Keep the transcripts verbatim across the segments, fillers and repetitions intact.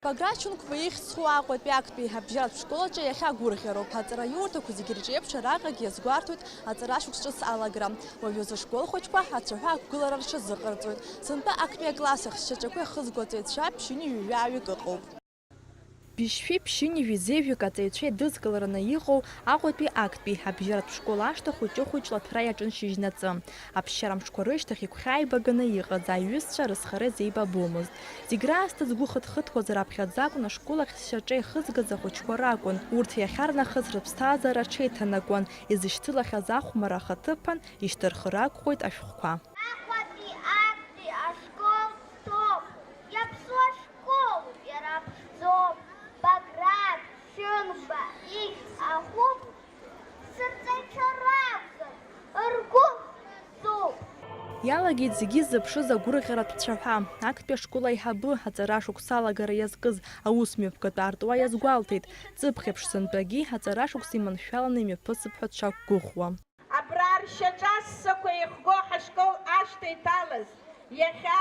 Баграт Шьынқәба ихьӡ зху Аҟәатәи актәи абжьаратә школ аҿы иахьа гәырӷьароуп. Аҵараиурҭақәа зегьы рҿы еиԥш, араҟагь иазгәарҭоит аҵара шықәс ҿыц алагара. Уажәазы ашколхәыҷқәа ацәаҳәа ақәгылара рҽазыҟарҵоит. Сынтәа актәи акласс ахь зшьаҿақәа ихызго аҵаҩцәа ԥшьынҩажәи жәаҩык ыҟоуп. Быжьшәи ԥшьынҩажәи зеижәҩык аҵаҩцәа еидызкылараны иҟоу Аҟәатәи актәи абжьаратә школ ашҭа хәыҷы-хәыҷла аҭәра иаҿын шьыжьнаҵы. Аԥсшьара мшқәа рышьҭахь игәхьааибаганы иҟаз аҩызцәа рызхара изеибабомызт. Зегь раасҭа згәы хыҭхыҭуаз раԥхьаӡа акәын ашкол ахь зшьаҿа ихызгаз ахәыҷқәа ракәын. Урҭ иахьарнахыс рыԥсҭазаара аҽеиҭанакуан, изышьцылахьаз ахәмарра ахаҭыԥан ишьҭырхыр акәхоит ашәҟәқәа. Аҟәатәи актәи ашкол ҭоуп, иаԥсуа школуп, иара ԥшӡоуп, Баграт Шьынқәба ихьӡ ахуп, сырҵаҩцәа ракәзар, ргәы хьӡуп. Иалагеит зегьы ззыԥшыз агәырӷьаратә цәаҳәа. Актәи ашкол аиҳабы, аҵара шықәса алагара иазкыз аусмҩаԥгатә аартуа иазгәалҭеит, ҵыԥх еиԥш сынтәагьы аҵара шықәса иманшәаланы имҩаԥысып ҳәа дшақәгәыӷуа. Абра ршьаҿа ссақәа еихго ҳашкол ашҭа иҭалаз, иахьа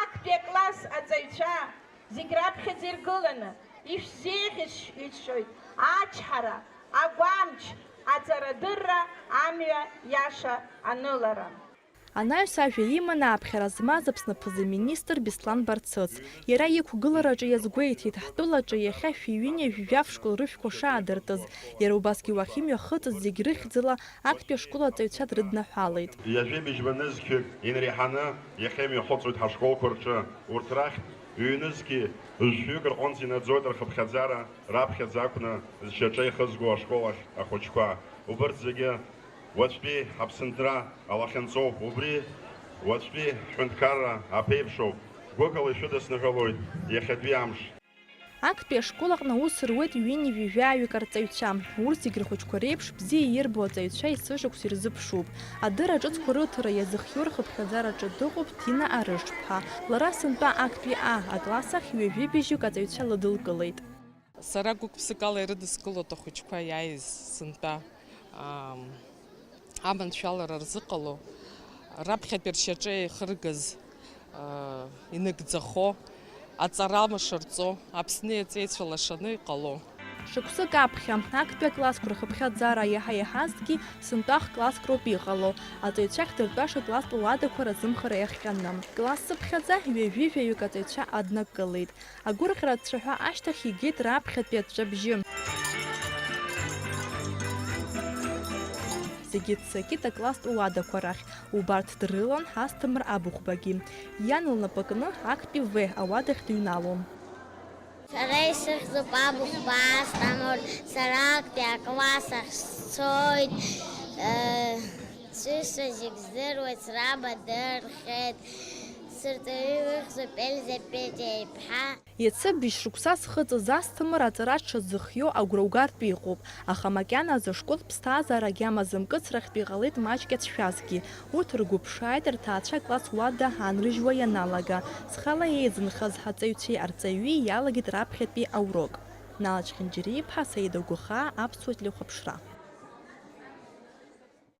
актәи акласс аҵаҩцәа зегь раԥхьаӡа иргыланы, ишәзеиӷьасшьоит ачҳара, агәамч, аҵарадырра, амҩа иаша анылара. Анаҩс ажәа иман ааԥхьара змаз Аԥсны аԥыза-министр Беслан Барцыц. Иара иқәгылараҿы иазгәеиҭеит, ҳтәылаҿы иахьа шәи ҩынҩажәи жәаф школ рышәқәа шаадыртыз, иара убасгьы уахь имҩахыҵыз зегь рыхьӡала актәи ашкол аҵаҩцәа дрыднаҳәалеит. Ҩажәи быжьба нызқьҩык инреиҳаны иахьа имҩахыҵуеит ҳашколқәа рҿы. Урҭ рахьтә ҩнызқьи жәшәҩык рҟынӡа инаӡоит рхыԥхьаӡара раԥхьаӡа акәны зшьаҿа ихызго ашкол ахь ахәыҷқәа. Убырҭ зегьы уаҵәтәи ҳаԥсынтәра алахьынҵоуп. Убри уаҵәтәи ҳҳәынҭқарра аԥеиԥшоуп. Гәыкала ишәыдысныҳәалоит иахьатәи амш. Актәи ашкол аҟны аус руеит ҩынҩажәи жәаҩык арҵаҩцәа. Урҭ зегь рхәыҷқәа реиԥш бзиа ирбо аҵаҩцәа есышықәса ирзыԥшуп. Адырра ҿыцқәа рыҭара иазыхиоу рхыԥхьаӡараҿы дыҟоуп Ҭина Арышԥҳа. Лара сынтәа актәи А акласс ахь ҩажәи быжьҩык аҵаҩцәа лыдылкылеит. Сара гәык-ԥсыкала ирыдыскылоит ахәыҷқәа иааиз сынтәа, ам, аманшәалара рзыҟало, раԥхьатәи ршьаҿа еихыргаз, а, инагӡахо, аҵара машарҵо, Аԥсны иаҵеицәа лашаны иҟало. Шықәсык аԥхьа, актәи аклассқәа рхыԥхьаӡара иаҳа-иаҳазҭгьы сынтәа х-класск роуп иҟало. Аҵаҩцәа ахьдыртәаша класстә уадақәа разымхара иахҟьаны. Класс цыԥхьаӡа ҩажәи жәаҩык аҵаҩцәа аднакылеит. Агәырӷьаратә цәаҳәа ашьҭахь игеит раԥхьатәи аҵәҵәабжьы. Зегьы ццакит акласстә уадақәа рахь, убарҭ дрылан Асҭамыр Абыхәбагьы. Иан лнапы кны актәи В ауадахь дыҩналон. Сара исыхьӡуп Абыхәба Асҭамыр, сара актәи акласс ахь сцоит, э, сҩызцәа зегь здыруеит, сраб адырхьеит, сырҵаҩы ихьӡуп Ельза Петиа иԥҳа. Иацы быжь шықәса зхыҵыз Асҭамыр аҵара дшазыхиоу агәра угартә иҟоуп, аха макьаназы ашкол ԥсҭазаара агьама зымкыцрахьтә иҟалеит маҷк иацәшәазгьы. Урҭ ргәы ԥшааит рҭаацәа акласс уада аанрыжьуа ианалага. Зхала еизынхаз ҳаҵаҩцәеи арҵаҩи иалагеит раԥхьатәи аурок. Нала Чхьынџьариа-иԥҳа, Саида Гәыхаа, Аԥсуа телехәаԥшра.